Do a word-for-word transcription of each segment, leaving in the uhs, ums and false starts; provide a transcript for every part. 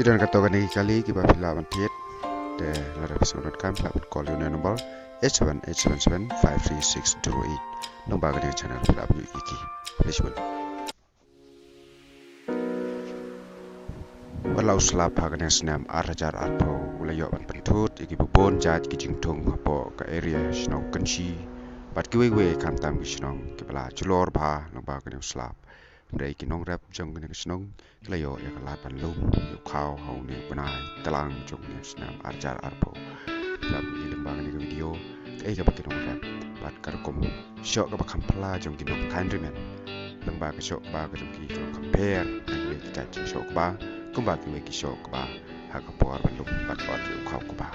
Ki don katto katne ki kali kiba phi lah ban thied. Te lada phi sngewdonkam phi lah ban call ïa une u number eight seven eight seven seven five three six zero eight. Lyngba kane ka channel phi lah ban ïohi ïa ki. Khublei shibun. Wat la u slap ha kane ka snem ar hajar arphew u la ïoh ban pynthut ïa kiba bun jait ki jingthung hapoh ka area shnong Kynshi bad kiwei kiwei khamtam ki shnong kiba la jlur bha lyngba kane u slap. Hynrei ki nongrep jong kane ka shnong ki la ïoh ïa ka lad ban lum ïa u khaw ha une u bnai Tlang jong une u snem ar hajar arphew. Phi lah ban i lyngba kane ka video kaei kaba ki nongrep bad ka rukom shoh kaba kham phylla jong ki nongthaiñ rimen. Lyngba ka shoh kba ka jong ki ka long kham pher na kiwei ki jait shoh kba kumba kiwei ki shoh kba ha ka por ban lum bad ot ïa u khaw kba.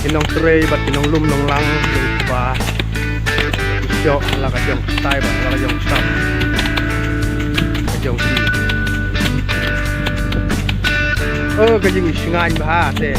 Ki nongtrei bad ki nonglum nonglang lum kba. Ki shoh la ka jong stai bad la ka jong sap. Ka jong ki. Oh, ka jingshngaiñ bha te.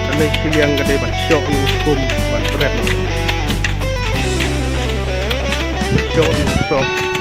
Kane shiliang ka dei ban shoh ïa u skum ban pret. Shoh ïa u sop.